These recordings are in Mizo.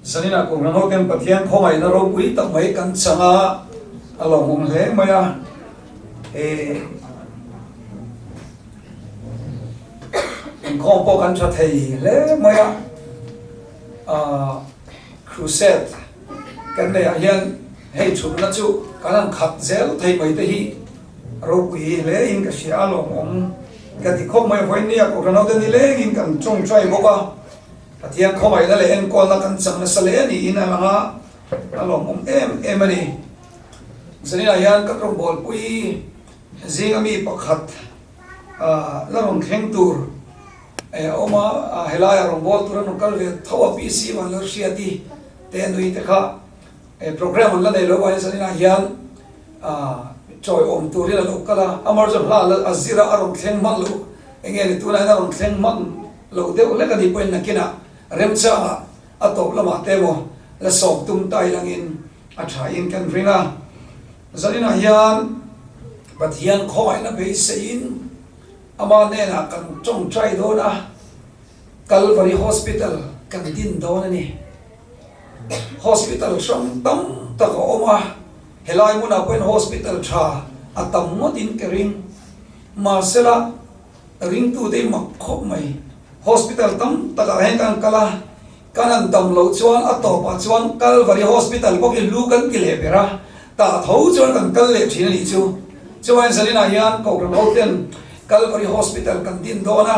Zaninah Kohhran hoten Pathian khawngaihna ropui tak mai kan chang a, a lawmawm hle mai a. He inkhawm pawh kan tha thei hle mai a. Crusade kan neih ah hian hei thutna chu kan han khat zel thei mai te hi ropui hle in ka hria a, lawmawm ka ti khawp mai. Vawinia Kohhran hote nilengin kan tawngtai bawk a. Pathian khawngaihna leh enkawlna kan chang nasa hle niin a lang a, a lawmawm em em a ni. Zaninah hian ka rawngbawlpui zinga mi pakhat la rawn thleng tur a awm a, helaiah rawngbâwl tur an rawn kal ve tho a, PC Vanlalhriati te nui te kha programme an la nei lo avangin zaninah hian chawiawm turin a lo kal a, amaherawhchu hla a zir a, a rawn thleng hman lo, enge ni tunah hian a rawn thleng hman lo deuh hlek a nih pawhin nakinah remchangah a tawp lamah te emaw la sawm tum ta ilangin a thain kan ring a. Zaninah hian Pathian khawngaihna beiseiin ama hnenah kan tawngtai dawn a, Kalvari Hospital kan din dawn a ni. Hospital hrang tam tak a awm a, helai hmunah pawhin hospital tha a tam ngawtin ka ring. Mahsela ringtute hi mak khawp mai. Hospital tam takah hian kan kal a, kan han dam loh chuan a tawpah chuan Kalvari Hospital bawk hi lu kan ti leh ber a, tah tho chuan kan kal leh thin a nih chu. Chuan Zaninah hian Kohhran hoten Kalvari Hospital kan din dawn a.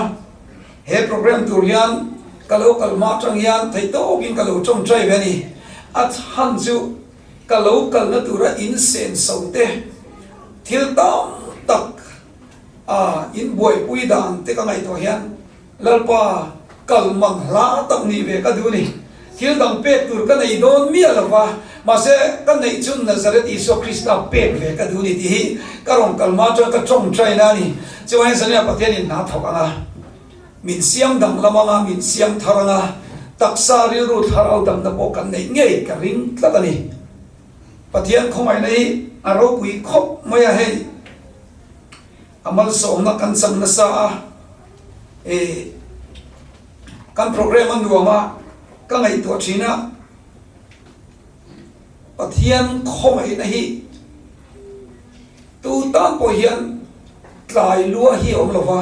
He program tur hian ka lo kal hma atang hian theih tawkin ka lo tawngtai ve a ni. A chhan chu ka lo kalna tura in senso te, thil tam tak a in buaipui dan te ka ngaihtuah hian Lalpa kal man hla tak nih ve ka duh a ni. Thil dang pek tur ka nei dawn miah lo va, mahse ka neih chu Nazareth Isua Krista pek ve ka duh a ni tih hi ka rawn kal hma chuan ka tawngtaina a ni. Chuvangin Zania Pathianin hna thawk ang a, min siam danglam ang a, min siam thar ang a, taksa rilru thlarau damna pawh kan neih ngei ka ring tlat a ni. Pathian khawngaihna hi a ropui khawp mai a, hei a malsawmna kan chang nasa a, e. Kan programme a nuam a, ka ngaihtuah thin a, Pathian khawngaihna hi tu tan pawh hian tlai lua hi a awm lo va,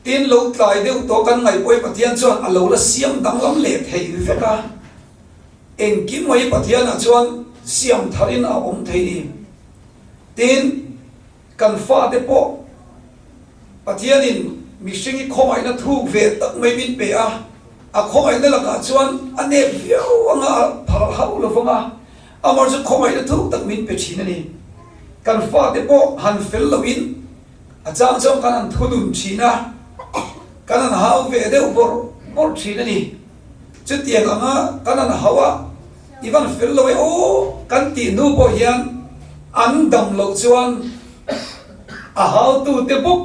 tin lo tlai deuh tawh kan ngaih pawhin Pathian chuan a lo la siam danglam leh thei vek a, engkim mai Pathianah chuan siam tharin a awm thei ni. Tin. Kan fate pawh Pathianin mihring i khawngaihna thuk ve tak mai min pe a, a khawngaihna lakah chuan a nep viau anga a phal hauh lo vang a, amah chu khawngaihna thuk tak min pe thin a ni. Kan fate pawh han fel loin a chang chuan kan han thunun thin a, kan han hau ve deuh bawrh bawrh thin a ni. Chutiang anga kan han hau a. I van fel lo e aw kan tih hnu pawh hian an dam loh chuan a hautute bawk,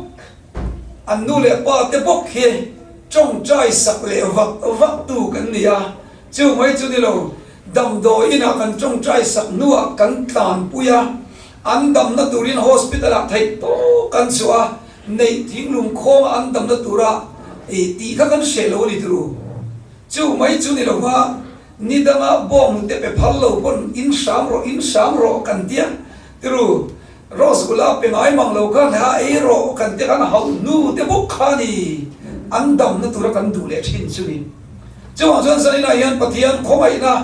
an nu leh pa te bawk hi tawngtai sak leh vak vak tu kan ni a, chu mai chu ni lo, damdawi inah kan tawngtai sak hnuah kan tlanpui a, an damna turin hospital ah theih tawk kan chhuah a, neih thinglung khawnga an damna tura tih kha kan hreh lo a ni turu. Chu mai chu ni lova, ni danga bawng te pe phal lo pawn in hram rawh, in hram rawh kan tia tiru, Rosgulla pe ngai mang lo khan ha ei rawh kan tia khan hauh hnu te bawk kha ni an damna tura kan duh leh thin chu ni. Chuvang chuan zaninah hian Pathian khawngaihna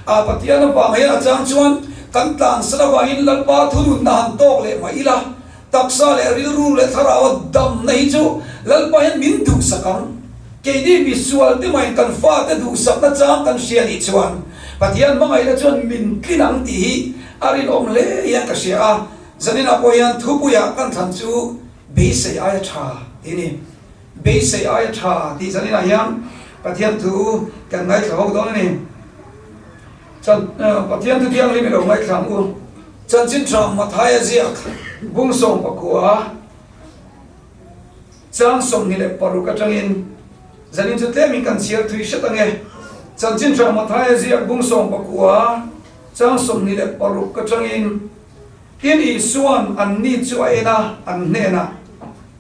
ah Pathian avang hian a chang chuan kan tlansan avangin Lalpa thununna han tawk leh mai ila, Taksa leh rilru leh thlaraua damna hi chu Lalpa hian min duhsak ang. Keini misualte mahin kan fate duhsakna chang kan hria nih chuan Pathian hmangaihna chuan min tlin ang tih hi a rinawm hle hian ka hria a. Zaninah pawh hian thupuiah kan thlan chu beisei aia tha tih a ni. Beisei aia tha tih zaninah hian Pathian thu kan ngaithla ho dawn a ni. Pathian thu thianghlim i lo ngaithla ang u. Chanchin tha Mathaia ziak bung 19 chang 26 atangin zanin chu tlemin kan chhiar thui hret ange. Chanchin tha Mathaia ziak bung 19 chang 26 atangin Tin Isuan anni chu a en a, an hnenah,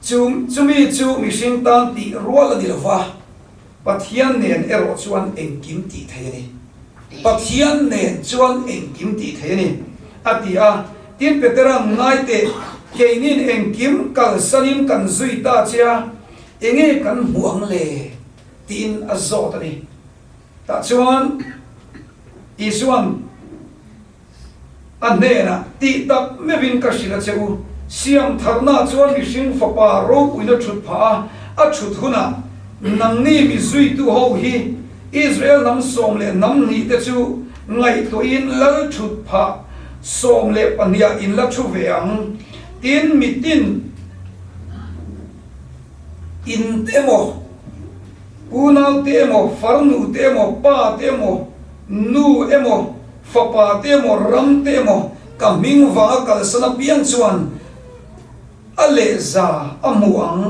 Chu chumi chu mihring tan tih rual a ni lova, Pathian nen erawh chuan engkim tih thei a ni. Pathian nen chuan engkim tih thei a ni, a ti a. Tin, Petera'n, Ngai teh, keinin engkim kalsanin kan zui ta che a, enge kan hmuh ang le? tiin a zawt a ni. Tah chuan Isua'n a hnenah, Tih tak meuhin ka hrilh a che u, siam tharna chuan mihring fapa ropuina thut phah a, a thut hunah nangni mi zuitu ho hi Israel hnam 12 te chu ngaihtuahin lal thut phah 12ah in la thu ve ang. Tin, mitin in te emaw, unau te emaw, farnu te emaw, pa te emaw, nu emaw, fapa te emaw, ram te emaw, ka hming vanga kalsan apiang chuan a lehza a hmu ang,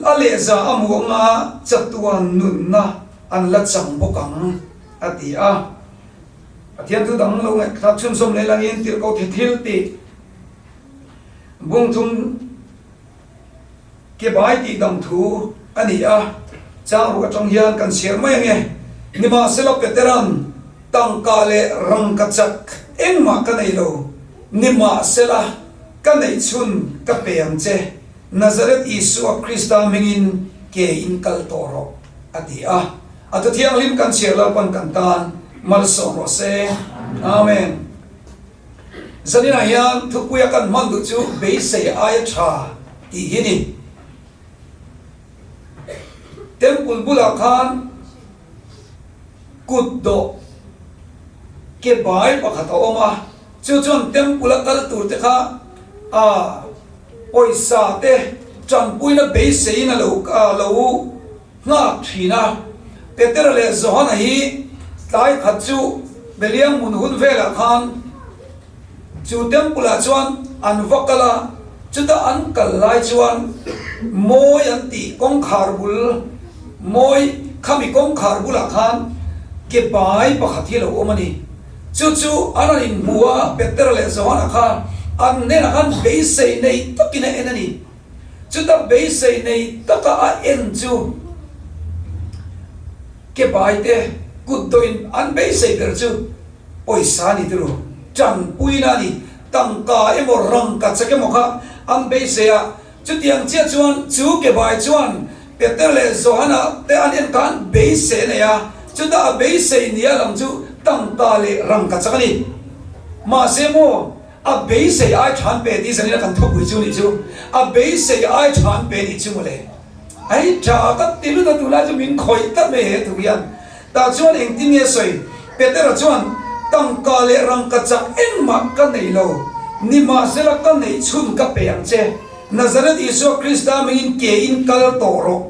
a lehza a hmu ang a, chatuan nunna an la chang bawk ang, a ti a. Pathian thu dang lo ngaihthlak chhunzawm leh langin tirhkoh thi thil tih bungthum Ke bai tih dam thu a ni a, chang ruk atang hian kan chhiar mai ange. Nimahsela Petera'n tangka leh rangkachak engmah ka nei lo, nimahsela ka neih chhun ka pe ang che, Nazareth Isua Krista hmingin ke in kal tawh rawh, a ti a. A thu thianghlim kan chhiar Lalpan kan tan malsawm rawh se. Amen. Zaninah hian thupuia kan hman duh chu beisei aia tha tih hi ni. Temple bulah khan kut dawh ke bai pakhat a awm a, chu chuan temple a kal tur te kha a pawisa te tanpuina beiseiin a lo lo nghak thin a. Petera leh Johana hi tlai khat chu Beliang hmun hun velah khan chu temple ah chuan an va kal a, chuta an kal lai chuan mawi an tih kawngkhar bul mawi khami kawngkhar bulah khan ke bai pakhat hi a lo awm a ni. Chu chu an rawn inhmu a, Petera leh Johana kha an hnenah khan beisei nei takin a en a ni. Chuta beisei nei taka a en chu ke baite kut dawhin an beisei ber chu pawisa a ni tiro, tanpuina a ni, tangka emaw rangka chak emaw kha an beisei a. Chutiang chiah chuan chu ke bai chuan Peter leh Johana te an en khan beisei a nei a, chuta a beisei nia lam chu tangka leh rangka chak a ni. Mahse maw? A beisei ai than pe tih zanin a kan thupui chu nih chu. A beisei ai than pe nih chu mawle. Hei tha ka ti lut a tunlai chu min khawih tlat mai he thu hian. Tah chuan engtin nge sawi? Petera chuan, Tangka leh rangka chak engmah ka nei lo. Nimahsela ka neih chhun ka pe ang che. Nazareth Isua Krista hmingin ke in kal tawh rawh.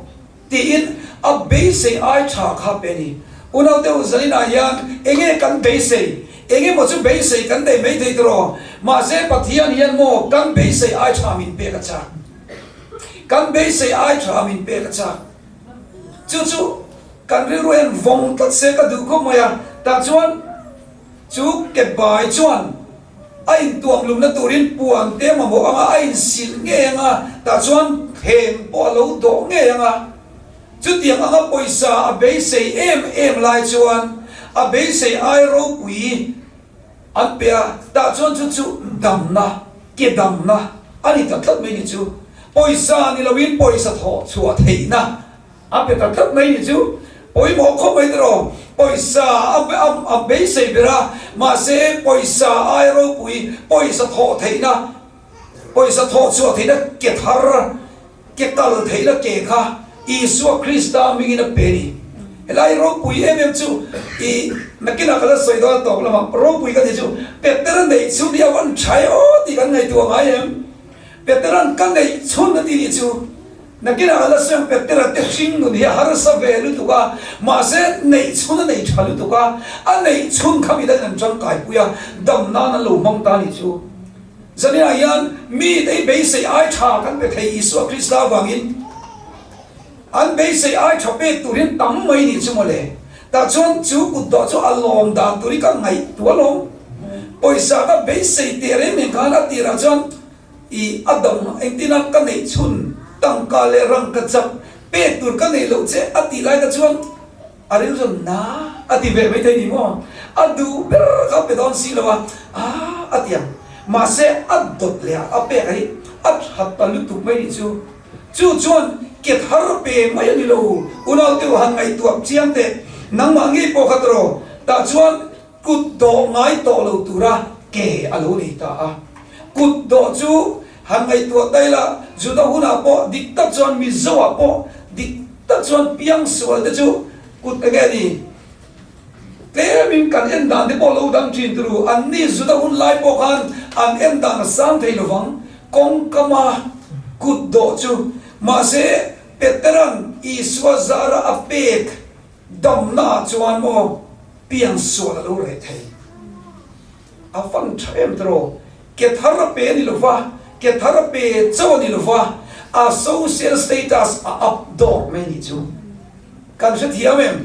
Tiin a beisei ai tha kha pe ni. Unau deuh zaninah hian enge kan beisei? Engemaw chu beisei kan nei mai thei tiraw? Mahse Pathian hian maw kan beisei ai tha min pek a chak. Kan beisei ai tha min pek a chak. Chu chu kan rilru hian vawng tlat se ka duh khawp mai a. Tah chuan chu ke bai chuan A intuam lumna turin puan te mamawh anga a insilh ngei anga, tah chuan thleng pawh a lo dawh ngei anga. Chutiang anga pawisa a beisei em em lai chuan a beisei ai ropui an pe a, tah chuan chu chu damna, ke damna a ni ta tlat mai ni chu. Pawisa ni loin pawisa thawh chhuah theihna. A pe ta tlat mai ni chu pawimawh khawp mai tiraw, pawisa a beisei ber a, mahse pawisa ai ropui, pawisa thawh theihna, pawisa thawh chhuah theihna ke thar, ke kal theihna ke kha Isua Krista hmingin a pe a ni. Helai ropui em em chu i nakinah ka la sawi dawn a tawp lamah ropui ka tih chu Petera neih chhun hi a van tha e aw tih kan ngaihtuah ngai em? Petera'n ka neih chhun a tih nih chu. Nakinah ka la sawi ang, Petera te hring nun hi a harsa ve lutuk a, mahse neih chhun a nei tha lutuk a, a neih chhun kha midangin an tangkaipui a, dam nan an lo hmang ta a nih chu. Zaninah hian mite hi beisei ai tha kan pe thei Isua Krista avangin an beisei ai tha pek tur hian tam mai nih chu mawle. Tah chuan chu kutdawh chu a lawm dan tur hi ka ngaihtuah alawm. Pawisa ka beisei teh reng reng khan a tirah chuan I a dam engtina ka neih chhun tangka leh rangka chak pek tur ka neih loh che a tih lai kha chuan A rilru chuan na a ti ve maithei ni maw? A duh ber kha a pe dawn si lo a, ah a ti ang. Mahse a dawt leh a, a pek a hi a that ta lutuk mai nih chu. Chu chuan ke thar pe mai a ni lo. Unaute u han ngaihtuah chiang teh, nangmah ngei pawh kha tawh tah chuan kut dawh ngai tawh lo tura ke a lo nei ta a. Kut dawh chu han ngaihtuah ta ila, Juda hunah pawh dik tak chuan Mizoah pawh dik tak chuan piangsual te chu kut enge ni? Tlemin kan en dan te pawh lo dang thin turu, anni Juda hun lai pawh khan an en dan a sang thei lovang, kawngkama kut dawh chu. Mahse, Petera'n Isua zara a pek damnaah chuan maw piangsual a lo reh thei. A fan tha em tiraw? Ke thar a pe a ni lova, ke thar a pe chauh a ni lova, a social status a up dawk mai nih chu. Kan hrethiam em?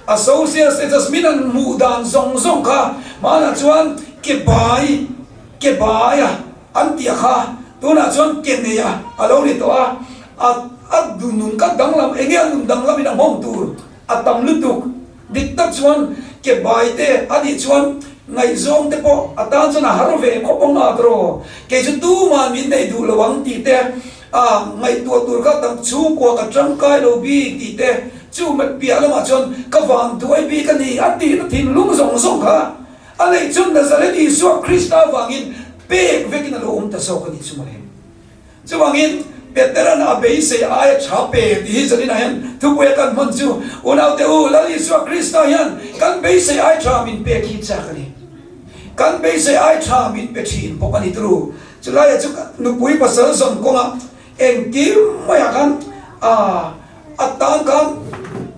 A social status min an hmuh dan zawng zawng kha hmanah chuan ke bai, ke bai a an tih a kha, tunah chuan ke nei a a lo ni tawh a, a a nun kha danglam, enge a nun danglamin a nghawng tur a tam lutuk. Dik tak chuan ke bai te a nih chuan ngaihzawng te pawh a tan chuan a har ve khawp ang a tiraw? Kei chu tuman min nei duh lo ang tih te a ngaihtuah tur kha tam chhungkua ka tangkai lo bik tih te chu piah lamah chuan ka vang duai bik a ni a tihna thinlung zawng zawng kha a neih chuan Nazareth Isua Krista avangin pek vekin a lo awm ta zawk a nih chu mawle. Chuvangin, Petera'n a beisei aia tha pe tih hi zaninah hian thupui a kan hman chu, Unaute u, Lal Isua Krista hian kan beisei ai tha min pek hi chak a ni. Kan beisei ai tha min pe thin bawk a ni turu. Chulaiah chu nupui pasal zawn kawngah engkim maiah khan a a tan khan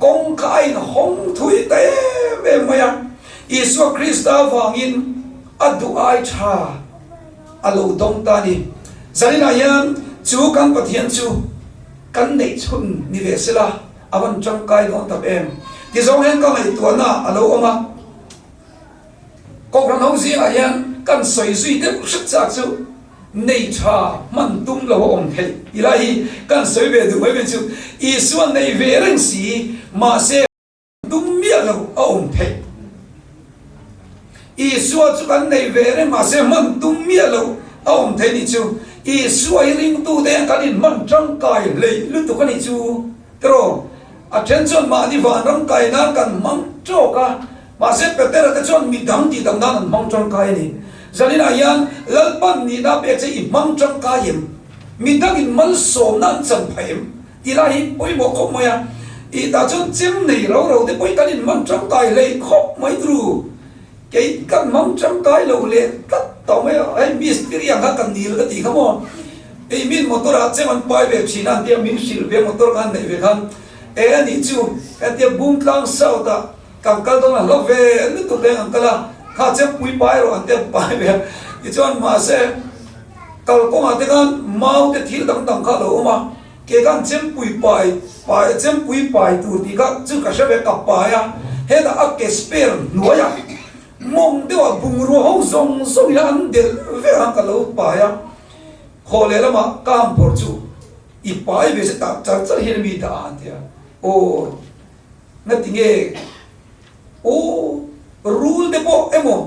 kawng kha a inhawng thui ta em em mai a. Isua Krista avangin a duh ai tha. A lo dawng ta a ni. Zaninah hian chu kan Pathian chu kan neih chhun ni ve sela a van tangkai dawn tak em? Ti zawng hian ka ngaihtuahna a lo awm a. Kohhran ho zingah hian kan sawi zui deuh hret chak chu nei tha hman tum lo a awm theih ti lai hi kan sawi ve duh mai mai chu Isua nei ve reng si mahse, Tum miah lo a awm theih. Isua chu kan nei ve reng mahse hman tum miah lo a awm theih nih chu. Isua hi ringtute hian kan inhman tangkai hleih lutuk a nih chu tiraw. A then chuan mahni vanram kai nan kan hmang tawk a, mahse Petera te chuan midang tih dang nan an hmang tangkai a ni. Zaninah hian Lalpan nihna pek che i hmang tangkai em? Midangin malsawmna an chan phah em? Ti lai hi pawimawh khawp mai a, tih tah chuan chem nei ro ro te pawhin kan inhman tangkai hlei khawp mai turu. Kei kan hmang tangkai lo leh tlat tawh mai a, hei mistiri ang kha ka nil ka tih kha maw. Hei min motor ah chem an pai ve thin a an tia min hrilh ve motor khan neih ve khan e a nih chu kan tia Bungtlang South ah kan kal dawn a hla ve lutuk leng an kal a, kha chem pui pai rawh an tia pai ve a, tichuan mahse kalkawngah te khan mau te thil dang dang kha a lo awm a. Ke khan chempui pai pai chempui pai tur tih kha chu ka hre ve ka pai a, hetah a ke spare hnuaiah mawng deuhah bungrua ho zawng zawng ila an delh vek ang ka lo pai a, haw leh lamah ka han phawrh chu i pai ve se tah char char hian mi dah a an ti a, aw ngatinge. Aw, rul te pawh emaw,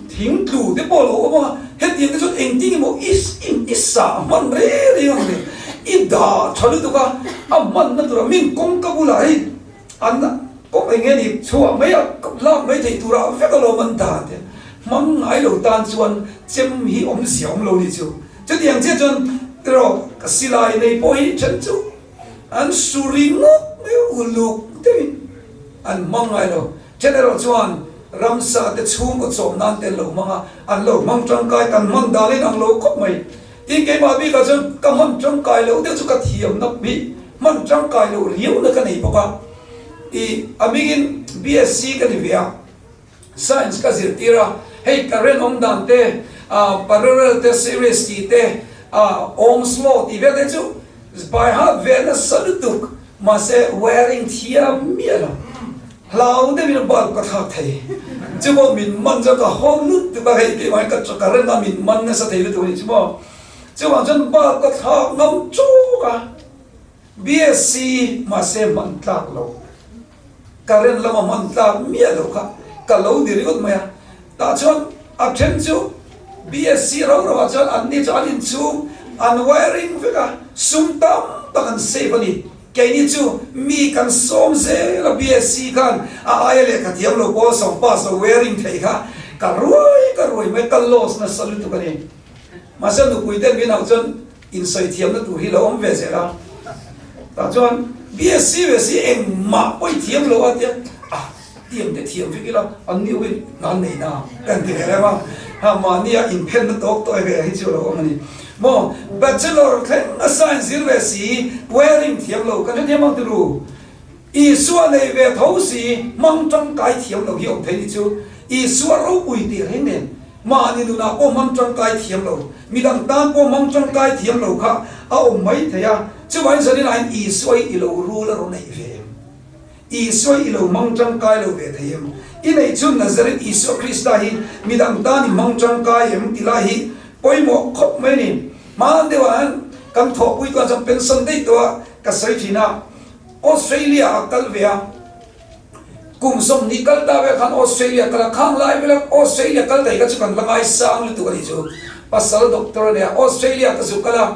thing tlu te pawh a lo awm a, hetiang te chuan engtin emaw i i sah hman reng reng ang le, i dah tha lutuk a, a hmanna turah min kawngka bulah hei an kawng eng nge ni chhuah mai a lak mai theih turah vek alawm an dah te, hmang ngai lo tan chuan chem hi awmzia awm lo ni chu. Chutiang chiah chuan erawh silai nei pawh hi then chu An su ringawt mai a, uluk deuhin an hmang ngai lo. Then erawh chuan ramsa te chhungkaw chawm nan te an lo hmang a, an lo hmang tangkai, kan hman dan in ang lo khawp mai. Tin keimah bikah chuan ka hman tangkai loh deuh chu ka thiamna bik hman tangkai loh riauna ka nei bawk a. Ih a hmingin BSc ka ni ve a. Science ka zirtir a, hei current awm dan te, parallel te, series tih te, Ohm's law tih vel te chu by heart ve nasa lutuk, mahse wiring thiam miah lo, hlau deuhin bulb ka thlak thei, chu pawh min man chuan ka haw lutuk a, hei keimah hi ka current a min man nasa thei lutuk a nih chu maw, chuvang chuan bulb ka thlak ngam chawk a, BSc mahse hman tlak lo. Current lama hman tlak miah lo kha ka lo ni ringawt mai a. Tah chuan a then chu BSc ro ro ah chuan an ni chu an inchhung an wiring vek a, sum tam tak an save a ni. Keini chu mi kan sawm zel a, BSc khan a aia lehkha thiam lo pawl sawm pass lo wiring thei kha ka ruai ka ruai mai, ka loss nasa lutuk a ni. Mahse nupui ten min hauh chuan insawi thiamna tur hi lo awm ve zel a, tah chuan BSc ve si engmah pawi thiam lo a tia a tiam te thiam vek ila an ni uin hna an nei na kan ti ve reng a, ha mahnia inphenna tawk tawh ve hi chu a lo awm a ni maw. Bachelor thleng a science zir ve si wearing thiam lo kan hrethiam ang tiru. Isua nei ve tho si hmang tangkai thiam lo hi awm thei ni chu Isua ropui tih reng nen mahni nunah pawh hmang tangkai thiam lo, midang tan pawh hmang tangkai thiam lo kha a awm mai thei a, chuvangin zanin ah hian Isua hi i lo rul a rawn neih ve em? Isua hi i lo hmang tangkai lo ve thei em? I neih chun Nazareth Isua Krista hi midang tan i hmang tangkai em ti lai hi pawimawh khawp mai a ni. Hmaan deuhah hian kan thawhpui tuah chuan pension daih tawh a ka sawi thin a. Australia a kal ve a, kum 20 kal ta vel khan Australia kal a, khang lai vela Australia kal thei kha chu kan la ngaisang lutuk a nih chu, pasal doctor a nia, Australia ka zu kal a,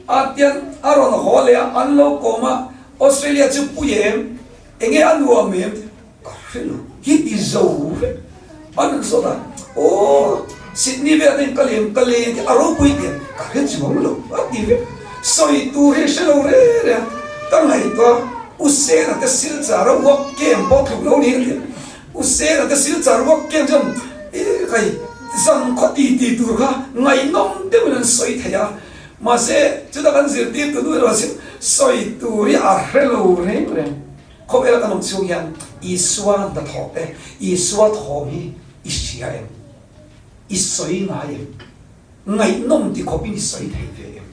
a tiang a rawn haw leh a, an lo kawm a, Australia chu pui em, enge a nuam em? Ka hre lo, hi ti zo vek an rawn zawt a, aw Sydney vel te in ka lem ka leng tih a ropui tih ka hre chuang lo a ti vek, sawi tur hi hre lo re re a, ka ngaihtuah a, U Sena te Silchar a uak kem pawh tluk lo ni a ti a, U Sena te Silchar uak kem chuan i kai zan khaw ti ti tur kha ngaihnawm deuhin an sawi thei a, mahse chutah kan zirtirtu nu erawh chu sawi tur hi a hre lo reng reng. Khawvela kan awm chhung hian Isua hnathawh te, Isua thawm hi i hria em? I sawi ngai em? Ngaihnawm ti khawpin i sawi thei ve em?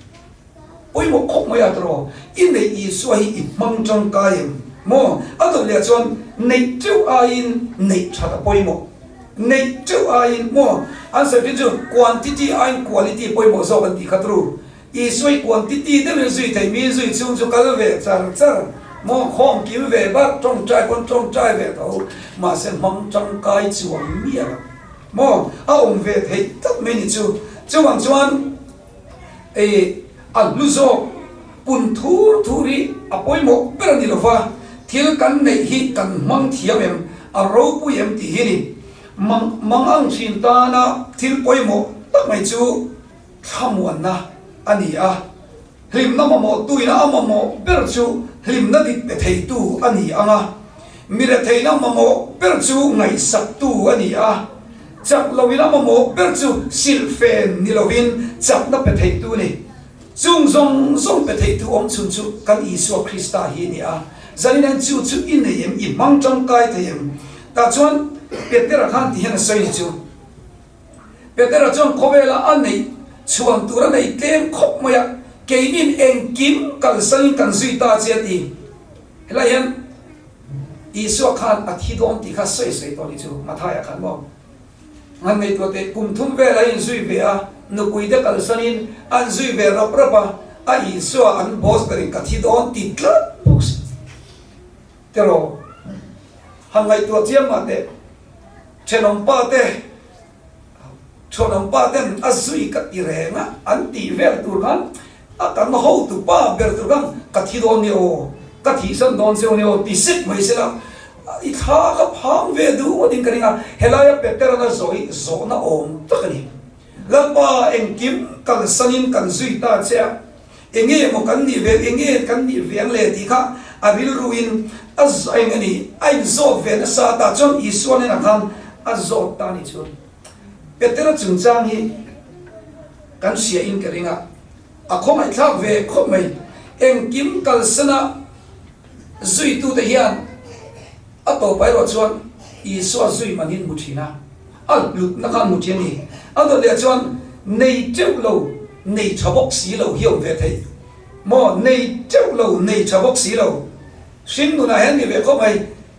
Pawimawh khawp mai a tawrh, i neih Isua hi i hmang tangkai em? Maw? A dawt leh chuan neih teuh aiin neih that a pawimawh. Neih teuh aiin, maw? An sawi thin chu quantity aiin quality pawimawh zawk an tih kha turu. Isua i quantity deuhin zui thei mi zui chhung chu kal ve char char maw khawm kim ve bak tawngtai pawn tawngtai ve tho mahse hmang tangkai chuang miah lo maw a awm ve theih tak mai ni chu chuvang chuan ei a hlu zawk pun thur thur hi a pawimawh ber a ni lova thil kan neih hi kan hmang thiam em a ropui em tih hi ni mang mang ang thin tana thil pawimawh tak mai chu Thlamuanna a ni a, hlimna mamawhtuina a mamawh ber chu hlimna dik pe theitu a ni ang a, mi retheihna mamawh ber chu ngaihsaktu a ni a, chak loin a mamawh ber chu silhfen ni lovin chakna pe theitu a ni. Chung zawng zawng pe theitu awmchhun chu kan Isua Krista hi a ni a, zanin hian chu chu i nei em, i hmang tangkai thei em? Tah chuan Petera khan ti hian a sawi ni chu. Petera chuan khawvela a neih chhuan tur a nei tlem khawp mai a, keinin engkim kalsanin kan zui ta che a ti. Helai hian Isua khan a thi dawn tih kha sawi sawi tawh a nih chu, Mathaia khan maw? Ngan ngaihtuah teh, kum thum vel a inzui ve a, nupui te kalsanin an zui ve rap rap a, a Isua an boss berin ka thi dawn ti tlat bawk si. Tiraw? Han ngaihtuah chiang mah teh. Thenawm pa te, Thenawm pa ten a zui ka ti reng a, an tih vel tur khan a kan hotu pa ber tur khan ka thi dawn nia aw, ka thihsan dawn cheu nia aw ti sek mai sela i thla ka phang ve duh ngawt in ka ring a, helaia Peterana zawh hi zawhna awm tak a ni. Lalpa engkim kalsanin kan zui ta che a, Enge maw kan nih ve, enge kan nih ve ang le tih kha a rilruin a eng a ni, a inzawt ve nasa ta chuan Isua hnenah khan a zawt ta a nih chu. Petera chungchang hi kan hria in ka ring a, a khawngaihthlak ve khawp mai. Engkim kalsana zuitute hian A tawpah erawh chuan Isua zui manin hmu thin a, a hlutna kha an hmu thin a ni. A dawt leh chuan nei teuh lo, nei tha bawk si lo hi a awm ve thei maw? Nei teuh lo, nei tha bawk si lo. Hring nunah hian ni ve khawp mai,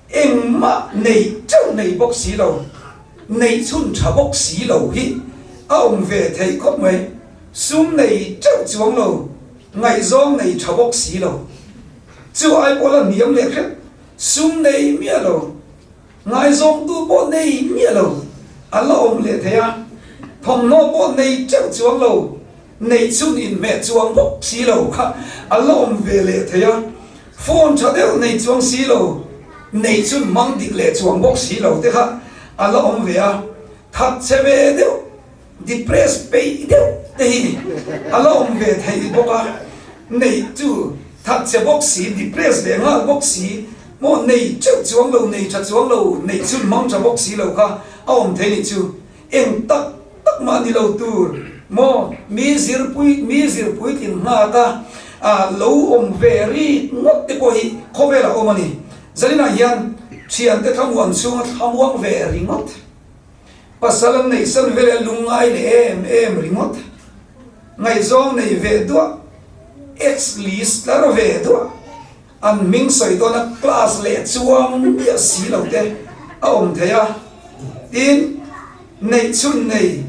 engmah nei teuh nei bawk si lo, neih chhun tha bawk si lo hi a awm ve thei khawp mai. Sum nei teuh chuang lo, ngaihzawng nei tha bawk si lo. Chu ai pawh la hniam leh hret. Sum nei miah lo, ngaizawngtu pawh nei miah lo a la awm leh thei a, thawmhnaw pawh nei teuh chuang lo, neih chhun inhmeh chuang bawk si lo kha a la awm ve leh thei a, phone tha deuh nei chuang si lo, neih chhun hmang dik leh chuang bawk si lo te kha a la awm ve a, thatchhe ve deuh. Depress peih deuh te hi a la awm ve thei bawk a, neih chu thatchhe bawk si, depress leh nghal bawk si, maw nei teuh chuang lo, nei tha chuang lo, neih chhun hmang tha bawk si lo kha a awm thei nih chu. Eng tak tak mah ni lo tur maw mi zirpui mi zirpui tlin nghak a ah lo awm ve rik ngawt te pawh hi khawvel a awm a ni. Zaninah hian thiante thlamuan chhunga thlamuang ve ringawt. Pasal an neih san vel a lungngai leh em em ringawt. Ngaihzawng nei ve duah, ex list tlar ve duah, an hming sawi dawna class leh chuang miah si lo te a awm thei a. Tin, neih chhun nei,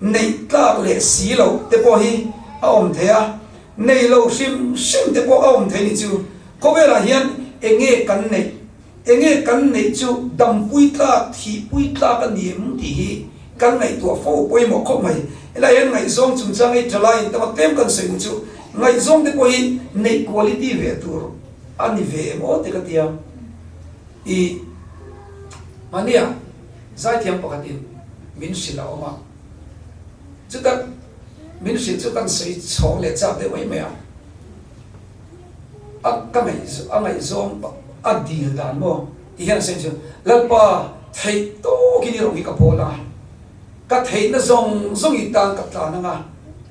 neih tlak leh si loh te pawh hi a awm thei a. Nei lo hrim hrim te pawh a awm thei ni chu. Khawvelah hian enge kan neih? Enge kan neih chu dampui tlak, thihpui tlak a ni em tih hi kan ngaihtuah fo pawimawh khawp mai. Helai hian ngaihzawng chungchang hi thalai in tama tlem kan sawi mu chu ngaihzawng te pawh hi neih quality ve tur a ni ve em aw te ka tia. I mahnia zaithiam pakhatin min hrilh a awm a, chutak min hrilh chu kan sawi chhawng leh chak deuh mai mai a. A ka ngaih a ngaihzawng a dil dan maw ti hian a sawi chu, Lalpa theih tawkin i rawng hi ka pawl a, ka theihna zawng zawng i tan ka tlan ang a,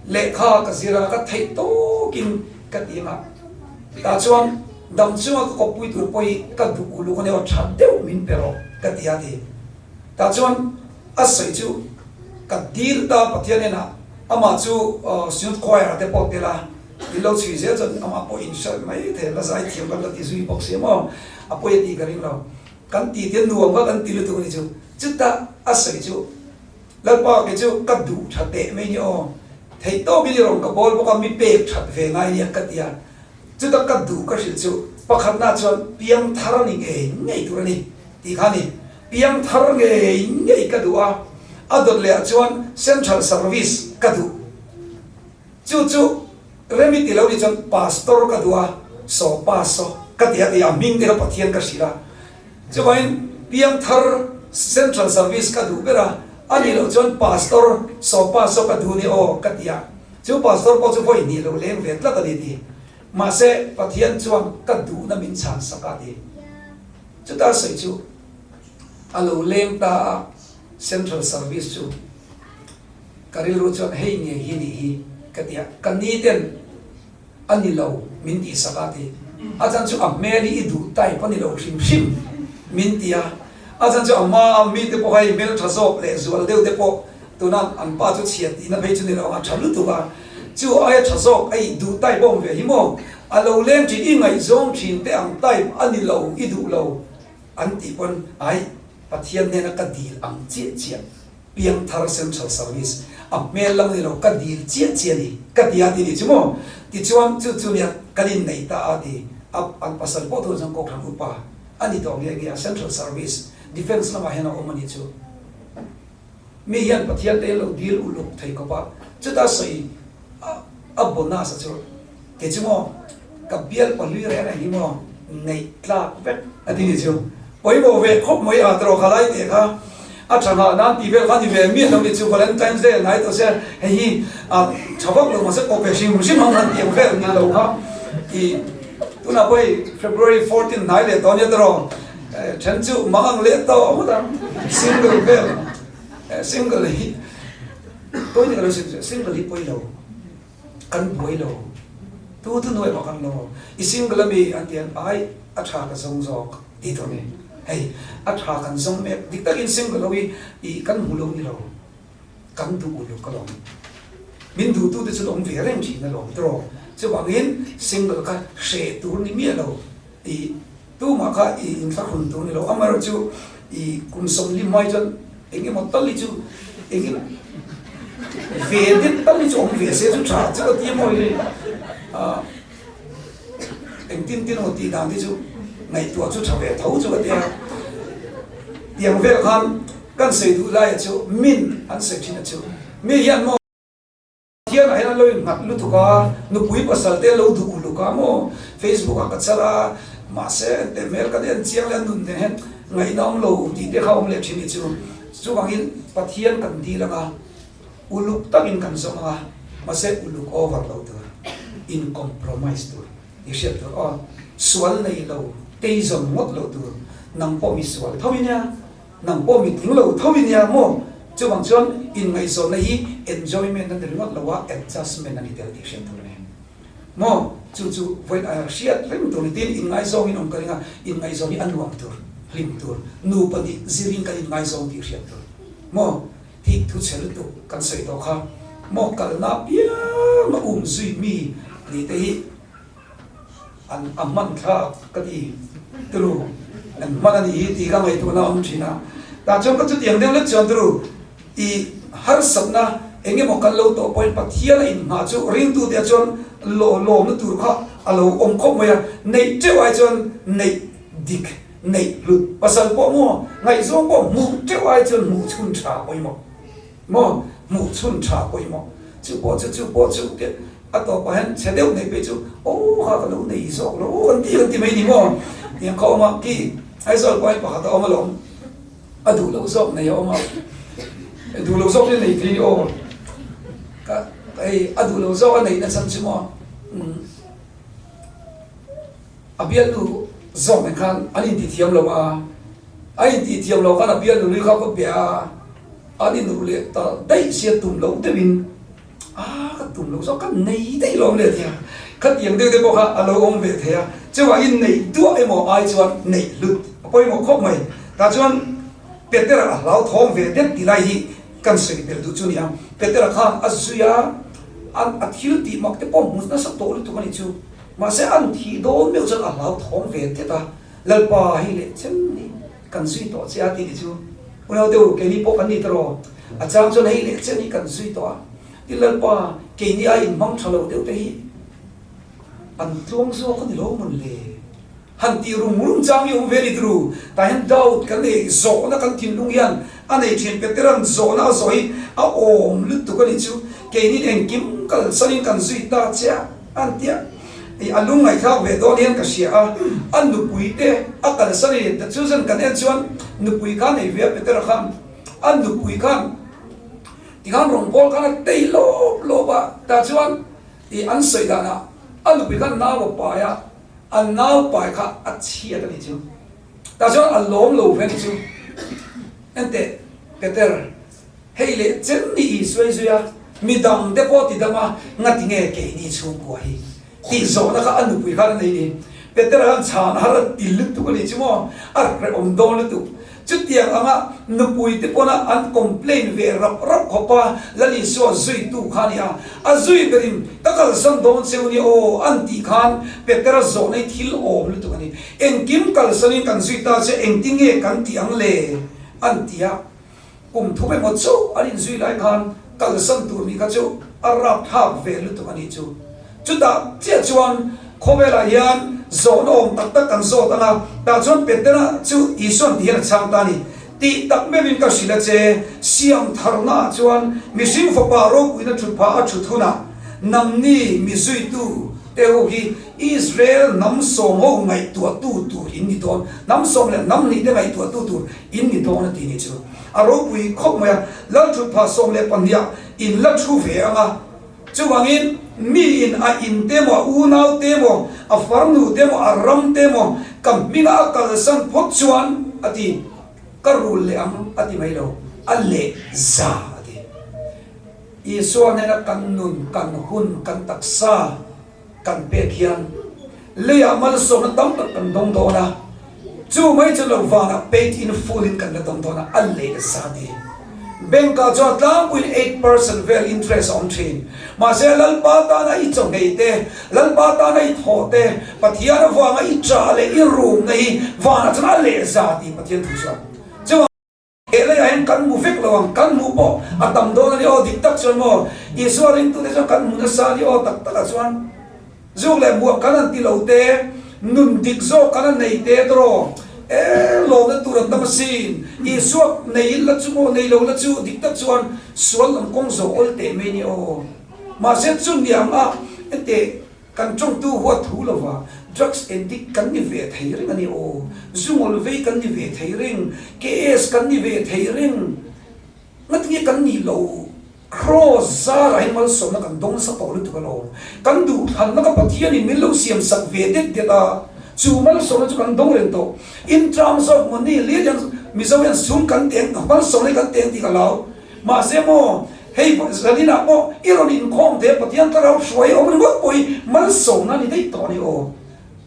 lehkha ka zir ang a, ka theih tawkin ka ti ang a, tah chuan dam chunga ka kawppui tur pawh hi ka duh uluk a nia aw tha deuh min pe rawh ka ti a ti. Tah chuan a sawi chu ka dil ta Pathian hnenah amah chu Synod Choir ah te pawh tel a, in lo chhui zel chuan amah pawh in hrilh mai thei la zai thiam kan la ti zui bawk si maw, a pawi a tih ka ring lo. Kan ti te nuam kha kan ti lutuk a ni chu. Chutah a sawi chu Lalpa kei chu ka duh tha teh mai ni aw, theih tawkin i rawn ka bawl bawk a, mi pek that ve ngai nia ka ti a. Chuta ka duh ka hrilh chu pakhatna chuan piangthar a ni ngei ngei tur a ni tih kha a ni. Piangthar ngei ngei ka duh a, a dawt leh ah chuan Central Service ka duh. Chu chu remi ti lo nih chuan Pastor ka duh a, saw pa saw ka ti a ti a, hming te kha Pathian ka hrilh a. Chuvangin Piangthar Central Service ka duh ber a, a nih loh chuan Pastor saw pa saw ka duh ni aw ka ti a. Chu Pastor pawh chu vawi hnih lo leng ve tlat a ni ti. Mahse Pathian chuan ka duhna min chhan sak a ti. Chuta sawi chu a lo leng ta a, Central Service chu ka rilru chuan hei nge hi nih hi ka ti a, ka ni ten a ni lo min tih sak a ti. A chan chu a hmel hi i duh type a ni lo hrim hrim min ti a, a chan chu a hma a mite pawh hei hmeltha zawk leh zual deuh te pawh tuna an pa chu chhiat tihna phei chu ni lo ang a tha lutuk a, chu aia tha zawk a i duh type a awm ve hi maw? A lo leng thin, i ngaihzawng thin te ang type a ni lo, i duh lo an tih pawn ai Pathian hnena ka dil ang chiah chiah, Piangthar Central Service a hmel lam a ni lo, ka dil chiah chiah a ni ka ti a ti nih chu maw? Tichuan chu chu nia kan inneih ta a ti a, an pasal pawh tunah chuan Kohhran upa a ni tawh nghe nghe a, Central Service Defence lamah hian a awm a nih chu. Mi hian Pathian te lo dil uluk thei khawp a, chuta sawi a bonus a chu kei chu maw ka bial pahlui reng reng hi maw neih tlak vek a ti ni chu. Pawimawh ve khawp mai a tawrh kha lai teh kha a tha nghah nan tih vel kha ni ve miah lo ni chu Valentine's Day hnai tawh sia hei hi a tha vak lo mahse kawp ve hrim hrim ang han tih ang vel ni lo kha i tunah pawh hei February 14 hnai leh tawh ania tawrh Then chu mang ang leh tawh ngawt ang single vel single hi pawi ni ka lo sim chu single hi pawi lo kan buai lo tu tu nuai bak an lo i single ami an ti an ai a tha ka zawng zawk ti tawh ni hei a tha kan zawng mek dik takin single lo hi i kan hmu lo ni lo kan duh uluk alawm min duh tu te chu awm ve reng thin alawm tawh chuvangin single kha hreh tur ni miah lo i Tumah kha i inthlahrun tur ni lo, amaherawh chu i kum 40 hmai chuan eng emaw tal hi chu eng emaw ve det tal hi chu awm ve se chu tha chu ka ti a maw hi ah engtin tin emaw tih dan te chu. Ngaihtuah chu tha ve tho chu ka tia. Tiang vel khan kan sawi duh laia chu min an sawi thin a chu. Mi hian maw Pathianah hian an lo innghat lutuk a, nupui pasal te an lo duh uluk a maw Facebook ah ka char a, mahse engte hmel kan en chiang leh a nun nen hian ngaihna awm lo tih te kha awm leh thin hi chu. Chuvangin Pathian kan dil ang a, uluk takin kan zawm ang a, mahse uluk over lo tur, in compromise tur. I hriat tur aw, sual nei lo, tei zawn ngawt lo tur, nang pawh mi sual tho i nia, nang pawh mi tling lo tho i nia maw? Chuvang chuan inngaihzawnna hi enjoyment a ni ringawt lo a, adjustment a ni tel tih hriat tur a ni. Maw? Chu chu vawi hriat reng tur ni tin inngaizawngin awm ka ring a, inngaihzawn hi a nuam tur, hlim tur, nupa nih zirin kan inngaizawng tih hriat tur. Maw? Thik thu chhe lutuk kan sawi tawh kha maw kalna apiang a um zui mi nih te hi an a hman thlak ka ti turu an hman a nih hi tih ka ngaihtuahna a awm thin a tah chuan ka chutiang deuh lek chuan turu i harsatna eng emaw kan lo tawh pawhin Pathian a inhmah chu ringtute ah chuan lawmna tur kha a lo awm khawp mai a neih teuh ai chuan neih dik Neih hlut pasal pawh maw ngaihzawng pawh hmuh teuh ai chuan hmuh chhun tha pawimawh maw hmuh chhun tha pawimawh chu pawh chu chu pawh chu te a tawpah hian chhe deuh neih phei chu aw kha ka lo nei zawk lo aw kan ti kan ti mai ni maw tiang kha awm a khi Aizawl pawh hi pakhat a awm alawm a duh loh zawk nei a awm a duh loh zawk hi nei thei ni aw ka hei a duh loh zawk a neih na chhan chu maw A bialnu zawk nen khan an intithiam lo a, a intithiam lo khan a bialnu lui kha va bia a, an inruh leh ta daih sia tum loh deuhin a ka tum loh zawk ka nei daih lo le tia khatiang deuh te pawh kha a lo awm ve thei a, chuvang in neih duah emaw ai chuan neih hlut a pawimawh khawp mai. Tah chuan Petera a hlauthawng ve det ti lai hi kan sawi belh duh chu nia, Petera khan a zui a, a thil tih mak te pawh hmu nasa tawh lutuk a nih chu. Mahse an thih dawn meuh chuan a hlauthawng ve tlat a, Lalpa hei leh chem hi kan zui tawh che a tih ni chu unau deuh keini pawh kan ni ta rawh, a chang chuan hei leh chem hi kan zui tawh a, tin Lalpa keini a inhmang tha lo deuh te hi an tluang zawk a ni lo mawn le. Han tih rum rum chang hi awm ve ni turu. Tah hian doubt kan nei, zawhna kan thinlung hian a nei thin. Petera'n zawhna a zawh hi a awm lutuk a nih chu. Keinin engkim kalsanin kan zui ta che a, an ti a. Ih, a lung ngaihthlak ve dawn hian ka hria a, a nupui te a kalsan a ni. Chu zan kan en chuan nupui kha nei ve a Petera khan, a nupui khan tikhan rawngbawl khan a tei lawp lawp a. Tah chuan ih, an sawi danah a nupui khan nau a pai a. A naupai kha a chhiat a nih chu. Tah chuan a lawm lo ve a nih chu. Enteh, Peter, hei leh chen ni i suai zui a, midang te pawh ti dam a, ngati nge keini chhungkua hi? Tih zawhna kha a nupui khan a nei ni. Peter khan chhan har a ti lutuk a nih chu maw? A hrehawm dawn lutuk. Chutiang anga nupui te pawna an complain ve rap rap khawp a, Lal Isua zuitu kha a ni a, a zui berin ka kalsan dawn cheu nia aw an tih khan Petera zawhna hi thil awm lutuk a ni. Engkim kalsanin kan zui ta che engtin nge kan tih ang le? an ti a. Kum thum emaw chauh an inzui lai khan kalsan tur nih kha chu a rapthlak ve lutuk a nih chu. Chutah chiah chuan khawvelah hian zawhna awm tak tak kan zawt ang a, tah chuan Petera chu Isua'n ti hian a chhang ta a ni. Tih tak meuhin ka hrilh a che, siam tharnaah chuan mihring fapa ropuina thut phah a thut hunah nangni mi zuitu te ho hi Israel hnam sawm ho ngaihtuahtu tur in ni dawn, hnam sawm leh hnam hnih te ngaihtuahtu tur in ni dawn a ti ni chu. A ropui khawp mai a, Lal thut phah 12 ah in la thu ve ang a, Chuvangin, miin a in te maw, a unau te maw, a farnu te maw, a ram te maw, ka hminga a kalsan phawt chuan, a ti, ka rul leh ang, a ti mai lo, a leh za, a ti. Isua hnena kan nun, kan hun, kan taksa, kan pek hian leiah malsawmna tam tak kan dawng dawn a, chu mai chu lo vanah paid in full in kan la dawng dawn a, a leh zat hi. Bank ah chuan tlangpuiin 8% vel interest a awm thin. Mahse Lalpa tana i chawhngei te, Lalpa tana i thawh te, Pathian avanga i chah leh i rumna hi vanah chuan a leh zat tih Pathian thu chuan. He leiah hian kan hmu vek lo ang, kan hmuh pawh a tam dawn a ni aw, dik tak chuan maw Isua ringtute chuan kan hmu nasa a ni aw tak takah chuan zuk leh hmuah kan han ti lo te. Nun dik zawk kan a nei te tawh e lawmna tur an tam asin. Isua nei la chu maw nei lo la chu dik tak chuan sual lam kawng zo awl teh mai ni aw. Mahse chu niang a enteh kan tawngtu huat thu lova drugs addict kan ni ve thei reng a ni aw. Zu ngawl vei kan ni ve thei reng, KS kan ni ve thei reng. Ngatinge kan nih lo? Kraws zarah hian malsawmna kan dawng nasa tawh lutuk alawm. Kan duhthlanna ka Pathianin min lo siam sak ve det det a, chu malsawmna chu kan dawng reng tawh. In terms of money, lian hian Mizo hian sum kan teng, malsawmna hi kan teng tih ka hlau. Mahse maw, hei zaninah pawh i rawn inkhawm thei a, Pathian thlarau hruai awm ringawt pawh hi malsawmna a ni daih tawh a ni aw.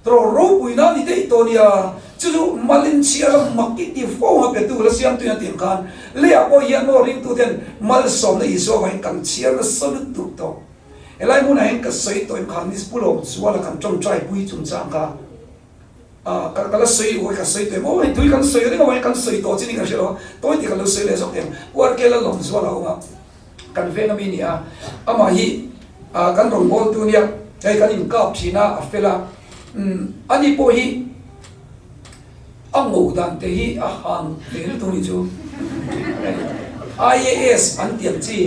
Tawrh ropuina a ni daih tawh nia, chu chu malin chhia lam mak i ti fo a petu la siamtuin a tih ang khan leiah pawh hian maw ringtuten malsawmna Isua vangin kan chhiar nasa lutuk tawh. Helai hmunah hian ka sawi tawh em khan Miss Pulawm Zuala kan tawngtai pui chungchang kha ah ka la sawi uai ka sawi tawh em aw hei tui kan sawi reng avangin kan sawi tawh chin in ka hre lo a tawi tih ka lo sawi leh zawk em Pu Arkela Lawmzuala a awm a. Kan veng ami ni a, amah hi kan rawngbawltu nia, hei kan inkap thin a, a fel a, ani pawh hi a ngo dan te hi a hang ve lutuk ni chu, IAS an tih ang chi,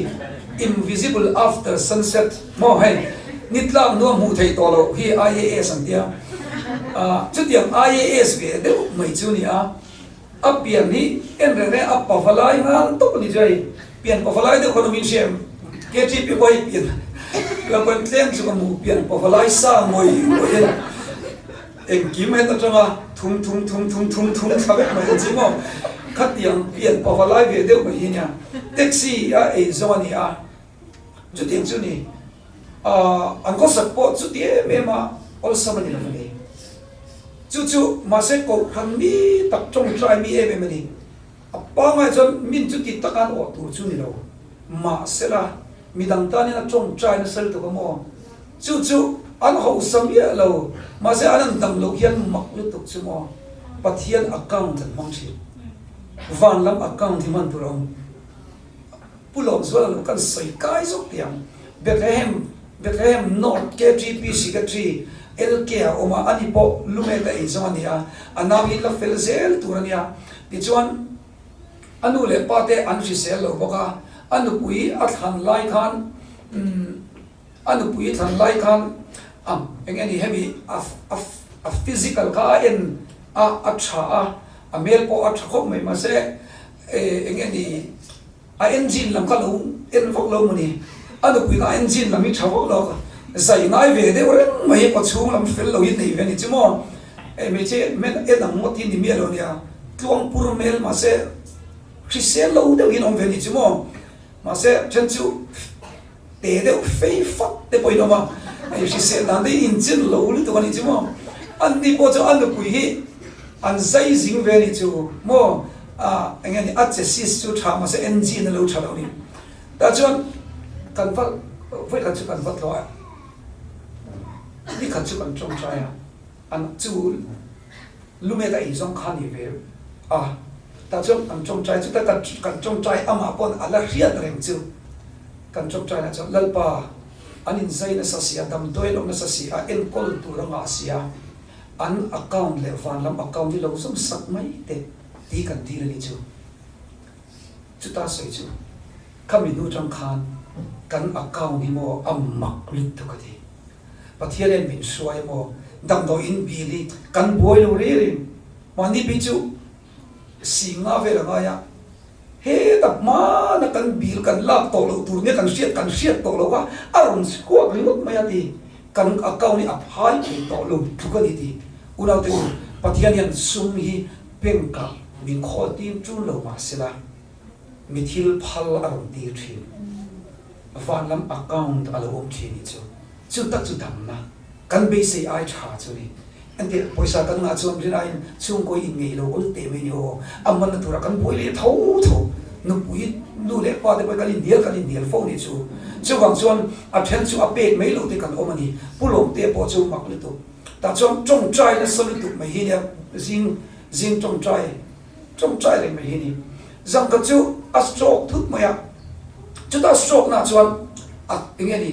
invisible after sunset maw hei ni tlak hnu a hmuh theih tawh loh hi IAS an tia, chutiang IAS ve deuh mai chu ni a. A pian hi en reng reng a pava lai nghal tawp a ni chu hei. Pian pava lai deuh khan awm in hria em? KTP pawh hei pian ka pawn tlem chu ka hmu pian pava lai sa ngawih ngawih in engkim het atanga thum thum thum thum thum thum thla vek mai ang chi maw? Khatiang pian pava lai ve deuh mai hi nia. Taxi a ei zawng a ni a, chutiang chu ni. Ahh an khawsak pawh chuti em em a awlsam a ni lo a ni. Chu chu mahse kohhran mi tak tawngtai mi em em a ni. A pangai chuan min chuti taka an awh tur chu ni lo. Mahsela midang tanin a tawngtai nasa lutuk a maw? Chu chu an hausa miah lo. Mahse an an dam loh hian mak lutuk chu maw? Pathian account an hmang thin. Van lam account hi hman tur a awm. Pu Lawmzuala lo kan sawi kai zawk teh ang. Bethlehem, Bethlehem North KTP Secretary LK a awm a, ani pawh lumet a ei zawng a ni a, a nau hi la fel zel tur a nia. Tichuan, a nu leh pa te an hrisel lo bawk a, a nupui a thlan lai khan, umm, a nupui thlan lai khan a eng nge ni hemi a a a physical kha a en a, a tha a, a hmel pawh a tha khawp mai mahse eng nge ni a engine lam kha lo en vak lo maw ni, a nupui kha a engine lam hi tha vak lo a, zai ngai ve deuh reng mai hi kawchhung lam fel lo hi nei ve a ni chu maw, hei hmeichhe hmel en ang ngawt hi ni miah lo nia, tluangpur hmel mahse hrisel lo deuh hi an awm ve a ni chu maw, mahse then chu. Te deuh fei fak te pawhin awm a, hei hrisel dan te hi inchen lo lutuk a nih chu maw? Anni pawh chu a nupui hi an zai zing ve a nih chu maw? Ah eng nge ni a chassis chu tha mahse engine a lo tha lo a ni. Tah chuan kan va vawikhat chu kan va tlawh a, nikhat chu kan tawngtai a, an chu lumet a eizawng kha a ni ve a, tah chuan kan tawngtai chu ta kan tawngtai amah pawn a la hriat reng chu. Kan tawngtainah chuan Lalpa, an inzai nasa si a, damdawi an awm nasa si a, enkawl tur a ngah si a, an account leh van lam account hi lo zawm sak mai teh tih kan dil a ni chu. Chuta sawi chu, khami hnu tang khan kan account hi maw a mak lutuk a ti. Pathian hian min hruai a maw, damdawi in bill hi kan buai lo reng reng, mahni phei chu singa vel a ngai a, Heta hmana kan bill kan lak tawh loh tur nia kan hriat kan hriat tawh loh a, a rawn chhuak ringawt mai a ti. Kan account hi a phai thei tawh lo tluk a ni ti. Unaute u, Pathian hian sum hi bank ah min khawl tir tul lo mah sela, mi thil phal a rawn tir thin. Van lam account a lo awm thin hi chu. Chu tak chu damna kan beisei ai tha chu ni. Engtiah pawisa kan ngah chuan rin aiin chhungkawi inngeih lo awl teh mai ni aw. A hmanna turah kan buai leh tho tho. Nupui nu leh pa te pawh kan inhnial kan inhnial fo ni chu. Chuvang chuan a then chu a pek mai lo te kan awm a ni. Pu Lawmte pawh chu mak lutuk. Tah chuan tawngtai nasa lutuk mai hi nia zing zing tawngtai tawngtai reng mai hi ni. Zangkhat chu a stroke thut mai a. Chutah stroke nah chuan a enge ni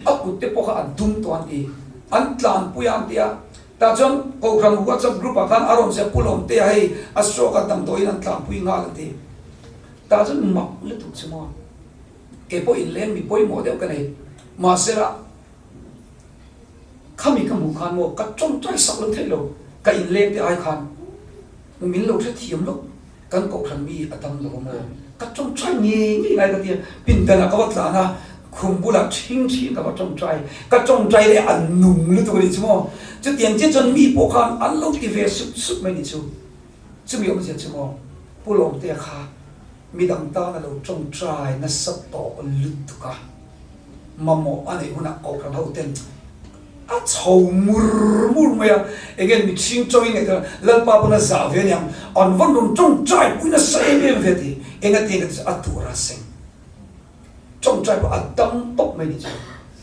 a kut te pawh kha a dum tawh an ti. An tlanpui a an ti a. Tah chuan Kohhran WhatsApp group ah khan a rawn ziak Pu Lawmtea hei a stroke a damdawiin an tlangpui nghal an ti. Tah chuan mak lutuk chu maw. Kei pawh inleng mi pawimawh deuh ka nei. Mahsela khami ka hmuh khan maw ka tawngtai sak lo theih lo. Ka inleng te ai khan min lo hrethiam lawk. Kan kohhran mi a dam lo maw? Ka tawngtai ngei ngei ngai ka ti a, pindanah ka va tlan a, khum bulah thing thing ka va tawngtai, ka tawngtai leh an nung lutuk a nih chu maw? Chutiang chiah chuan mi pawh khan an lo ti ve sup sup mai nih chu. Chumi awmzia chu maw? Pu Lawmtea kha midang tan a lo tawngtai nasa tawh lutuk a. Mamawh a neih hunah kohhran ho ten a chho mur mur mai a, enge mihring tawngin ngaihtuah Lalpa pawn a zah ve aniang, an vawn rawn tawngtai pui nasa em em ve ti, enga ti enga ti chu a tur a seng tawngtai pawh a dam tawp mai ni chu.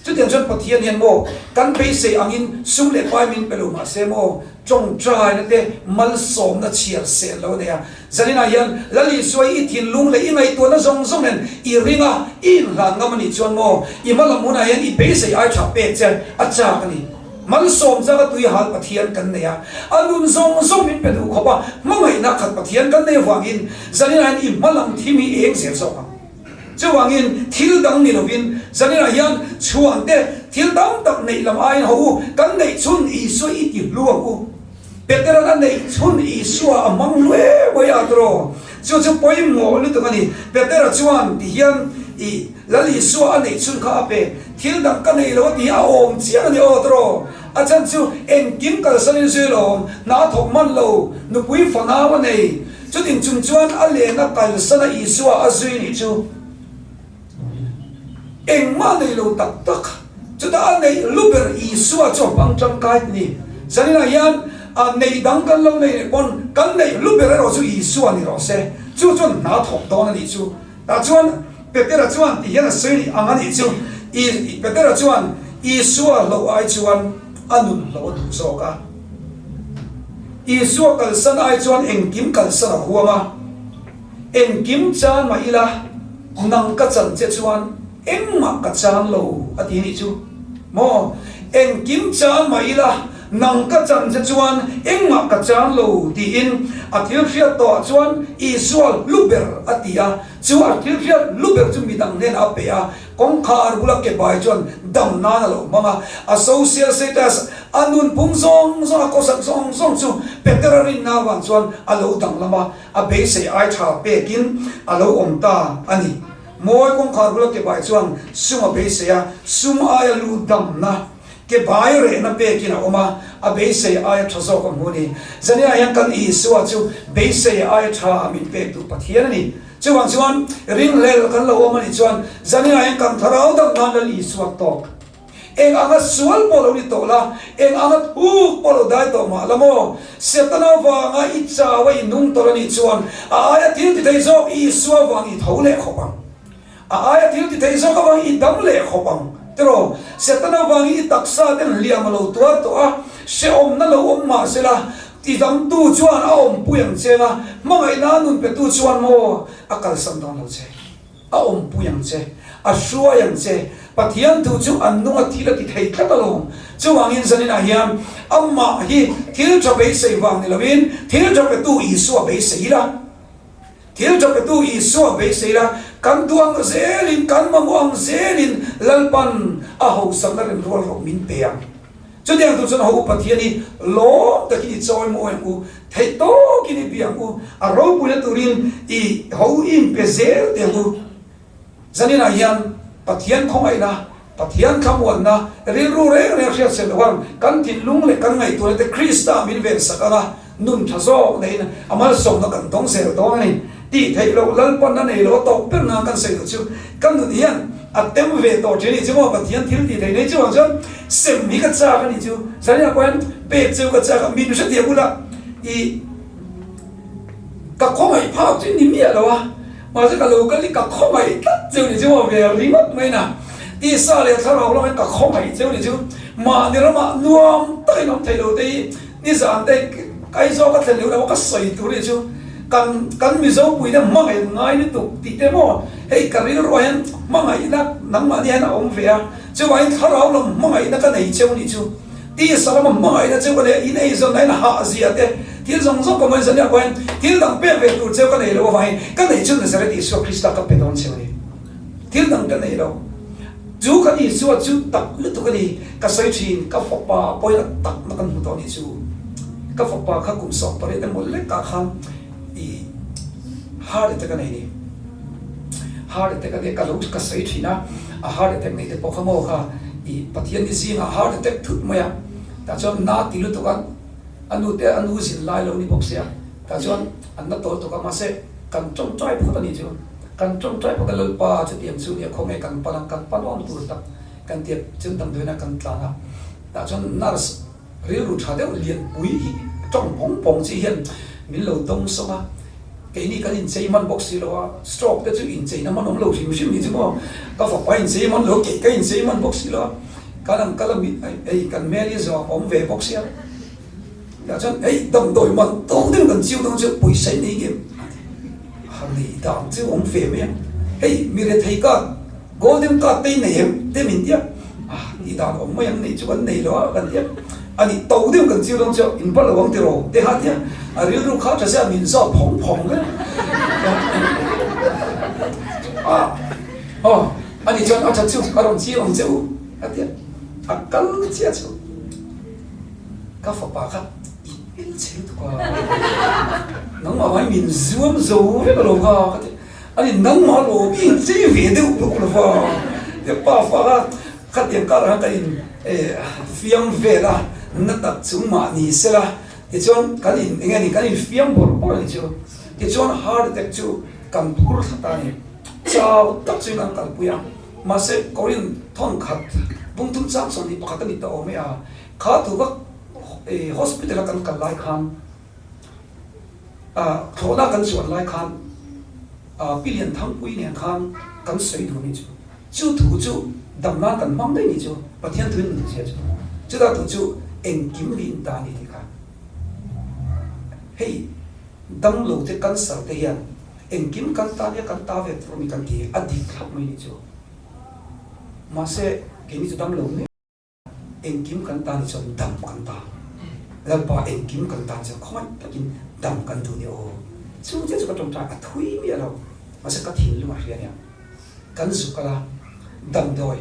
Chutiang chuan Pathian hian maw kan beisei angin sum leh pai min pe lo mahse maw tawngtaina te malsawmna chhiar sel lo a nei a, Zaninah hian Lal Isua i thinlung leh i ngaihtuahna zawng zawng nen i ring a, i inhlan ngam a nih chuan maw, i hmalam hunah hian i beisei ai tha pek che a chak a ni. Malsawm chaka tui hal Pathian kan nei a, a nun zawng zawng min pe duh khawp a, hmangaihna khat Pathian kan nei avangin zaninah hian i hmalam thim hi eng zel zawk ang. Chuvangin thil dang ni lovin zaninah hian chhuan te thil tam tak neih lam aiin ho u, kan neih chhun Isua i ti hlu ang u. Petera'n a neih chhun Isua a hmang hlu em mai a tawh. Chu chu pawimawh lutuk a ni. Petera chuan ti hian i Lal Isua a neih chhun kha a pe. Thil dang ka nei lo a ti hi a awm chiang a ni aw tawh. A chhan chu engkim kalsanin zui lawm, hna a thawk hman lo, nupui fanau a nei. Chutin chung chuan a len a kalsan a Isua a zui nih chu. Engmah nei lo tak tak, chutah a neih lu ber Isua chu a hmang tangkai a ni. Zaninah hian a neih dang kan lo nei leh pawn kan neih lu ber erawh chu Isua ni rawh se. Chu chuan hna thawk dawn a nih chu. Tah chuan Petera chuan ti hian a sawi nih ang a nih chu. Petera chuan Isua hloh ai chuan a nun hloh a duh zawk a. Isua kalsan ai chuan engkim kalsan a huam a. Engkim chan mah ila, nang ka chan che chuan engmah ka chan lo, a ti nih chu. Maw? Engkim chan mah ila, nang ka chan che chuan engmah ka chan lo, tiin a thil hriat tawhah chuan Isua lu ber a ti a. Chu a thil hriat lu ber chu midang hnenah a pe a, kawngkhar bula ke bai chuan dam nan a lo hmang a. A social status, a nunphung zawng zawng, a khawsak zawng zawng chu Petera rinna avang chuan a lo danglam a. A beisei ai tha pekin a lo awm ta a ni. Mawi kawngkhar bula ke bai chuan sum a beisei a, sum aia lu damna, ke bai rehna pekin a awm a, a beisei aia tha zawk a hmu a ni. Zaniah hian kan Isua chu beisei aia tha min pek duh Pathian a ni. Chuvang chuan ringhlel kan lo awm a nih chuan zaniah hian kan thlarau dam nan Lal Isua tawk. Eng anga sual pawh lo ni tawh la, eng anga thuk pawh lo dai tawh mah la maw? Setana vanga i chau a i nung tawh la nih chuan a aia thil ti thei zawk Isua vang i tho leh khawp ang. A aia thil ti thei zawk avang i dam leh khawp ang. Tiraw? Setana vangin i taksa ten hliam a lo tuar tawh a, hrehawmna lo awm mah sela, tidamtu chuan a awmpui ang che nga, hmangaihna nun petu chuan maw a kalsan dawn lo che. A awmpui ang che, a hruai ang che. Pathian thu chu an nunga thil a ti thei tlat alawm. Chuvangin zaninah hian amah hi thil tha beisei vang ni loin thil tha petu Isua beisei ila. Thil tha petu Isua beisei ila, kan duh ang zelin, kan mamawh ang zelin Lalpan a hausakna remrual rawh min pe ang. Chutiang tur chuan ho u Pathian hi lawm takin i chawi mawi ang u, theih tawkin i bia ang u, a ropuina turin i ho i inpe zel teh ang u. Zaninah hian Pathian khawngaihna, Pathian thlamuanna, rilru reng reng hriat sel loh ang kan thinlung leh kan ngaihtuahna te Krista min vensak ang a, Nun tha zawk neiin a malsawmna kan dawng zel dawn a ni. Tih theih loh Lalpan a nei lo a tawp ber nan kan sawi loh chu ka nun hian a tem ve tawh thin a nih chu maw Pathian thil tih theih nei chu ang chuan sem hi ka chak a nih chu. Zaniah pawh hian pek cheu ka chak a, min hrethiam ula i ka khawngaih phak chu ni miah lo a, mahse ka lo kal hi ka khawngaih tlat cheu ni chu maw ve ringawt mai na. Tisa leh thlarau lamah hian ka khawngaih cheu ni chu mahni ramah nuam takin awm thei lo te hi Nizan te Aizawl ka thlen leh hunah pawh ka sawi tur hi chu kan kan Mizo puite hmangaih ngai lutuk tih te maw hei ka rilruah hian hmangaihna nangmahni hian a awm ve a, chuvangin thlarau lam hmangaihna ka nei cheu nih chu. Tisa lama hmangaihna cheu ka nei a, in eizawnna in hah zia te, thil zawng zawng ka ngaihzawn nia pawhin thil dang pek ve tur cheu ka nei loh avangin ka neih chu Nazareth Isua Krista ka pe dawn cheu a ni. Thil dang ka nei lo. Chu kan Isua chu tak lutuk a ni. Ka sawi thin, ka fapa pawhin a takna kan hmu tawh a nih chu. Ka fapa kha kum 18 emaw lekah khan i heart attack a nei a ni. Heart attack a nia ka lo ka sawi thin a, a heart attack nei te pawh kha maw kha i Pathian ni zingah heart attack thut mai a, tah chuan na ti lutuk a, a nu te a nu zin lai lo ni bawk sia, tah chuan an na tawl tuk a, mahse kan tawngtai phawt a nih chu, kan tawngtai phawt a Lalpa chutiang chu nia khawnge kan pan ang, kan pan awm tur tak kan tia chuan damdawiin a kan tlan a, tah chuan nurse Rilru tha deuh lianpui hi tawng pawng pawng chi hian min lo dawng sawm a, keini kan inchei hman bawk si lo a, stroke te chu incheina hman awm lo hrim hrim ni chu maw, ka fapa inchei hman lo, kei ka inchei hman bawk si lo a, kan ang kal a mi hei kan hmel hi zawng awm ve bawk sia, tah chuan hei damdawi man tawk deuh kan chiu dawn chu pawisa i nei ngem a ti, ha nei dan chu awm ve mai a, hei mi rethei ka. Golden card te i nei em? Te min tia. Ah, tih dan awm mai ang neih chu kan nei lo a, kan tia. A nih to deuh kan chiu dawn chu in va lo ang tiraw? Te kha tia. A rilru kha tha sia min zawt phawng phawng hle. Ah, aw, a nih chuan a tha chu a rawn chiu ang che u, a tia. A kal chiah chu. Ka fapa kha i hmel chhe lutuk a, nangmah vangin min zuam zo vek alawm kha, ka ti. Ani nangmah lo i inchei ve deuh bawk lo va, tia pa fa kha khatiang karah khan ka in fiam vel a, na tak chung mah ni sela tichuan kan in eng nge ni kan in fiam bawrh bawrh a ni chu. Tichuan heart attack chu kan phur thla ta a ni. Chau tak chuin kan kalpui a, mahse Korin thawn khat bung thum chang 21 a ni ta awm e a, kha thu kha hospital a kan kal lai khan, Thlawhna kan chuan lai khan Pi Lianthangpui nen khan kan sawi duh ni chu. Chu thu chu dam nan kan hmang daih ni chu. Pathian thuin min zia chu. Chutah thu chu engkim hi in ta a ni tih kha. Hei damlo te cancer te hian engkim kan ta nia kan ta ve tur a ni kan ti a dik thlap mai ni chu. Mahse keini chu damlo mek. Engkim kan tan chuan dam kan ta. Lalpa engkim kan tan chuan khawngaih takin dam kan duh ni aw. Chu chiah chu ka tawngtai a thui miah lo. Mahse ka thinlung a hria nia. Kan zuk kal a, damdawi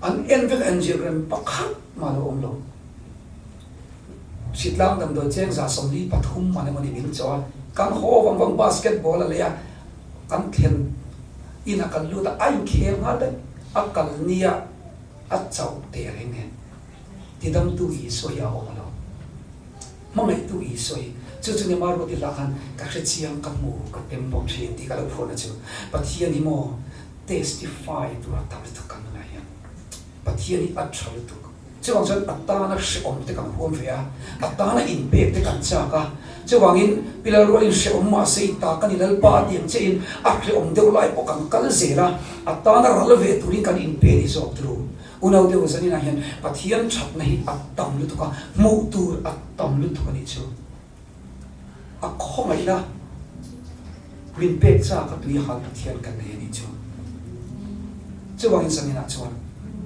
an en vek a angiogram pakhat mah lo awm lo. Hritlang damdawi cheng 43 man emaw ni min chawh a, kan haw vang vang basketball a lei a, kan thlen inah kan lut a, a inkhel nghal daih. A kal nia a chauh teh reng e. Tidamtu Isua hi a awm lo. Hmangaihtu Isua hi. Chu chu nia Maruati hla khan ka hre chiang ka hmu ka pem bawk thin tih ka lo phuahna chu. Pathian hi maw testify tur a tam lutuk kan nunah hian. Pathian hi a tha lutuk. Chuvang chuan a tana hrehawm te kan huam ve a, a tana inpek te kan chak a. Chuvangin Pi Lalrualin hrehawm mahse i ta ka ni Lalpa a ti ang chiahin a hrehawm deuh lai pawh kan kal zel a, a tana ral ve turin kan inpe ni zawk turu. Unau deuh zaninah hian Pathian thatna hi a tam lutuk a, hmuh tur a tam lutuk a nih chu. A khawngaihna min pek chak a tui hal Pathian kan nei a nih chu. Chuvangin zaninah chuan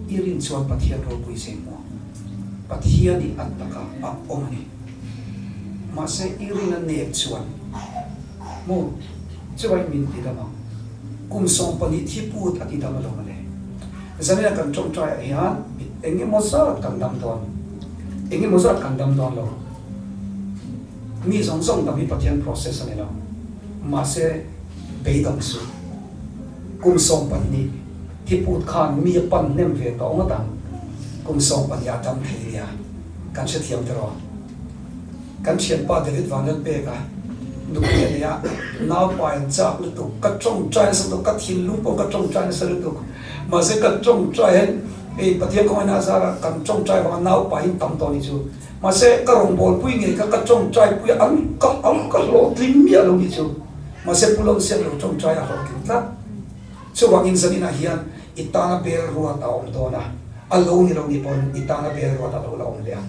i rin chuan Pathian ropui zeng hmu ang. Pathian i at takah a awm a ni. Mahse i rin a nep chuan maw chuvangin min ti dam ang. Kum 12 thi put a ti dam alawm ale. Zaninah kan tawngtai ah hian eng emaw zat kan dam dawn. Eng emaw zat kan dam dawn lo. Mi zawng zawng dam hi Pathian process a ni lo. Mahse, beidawng suh. Kum 12 thi put khan mi a pan hnem ve tawh ngawt ang. Kum 12 ah dam thei nia. Kan hrethiam tiraw? Kan thianpa David Vanlalpeka nupui a nei a, naupai an chak lutuk, ka tawngtai nasa lutuk, ka thinlung pawh ka tawngtai nasa lutuk. Mahse ka tawngtai hian hei Pathian khawngaihna a zara kan tawngtai vanga naupaiin tam tawh a ni chu. Mahse ka rawngbawlpui ngei kha ka tawngtai pui a, an ka an ka hlawhtling miah lo ni chu. Mahse Pu Lawmsiam lo tawngtai a hlawhtling tlat. Chuvangin zaninah hian i tana bel ruat a awm dawn a, a lo ni lo ni pawn i tana bel ruat a lo la awm leh ang.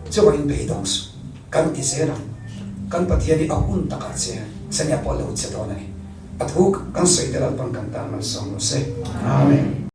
Chuvangin beidawng suh. Kan ti zel ang. Kan Pathian hi a hun takah che zaniah pawh a lo che dawn a ni. A thu kan sawi te Lalpan kan tan malsawm rawh se. Amen.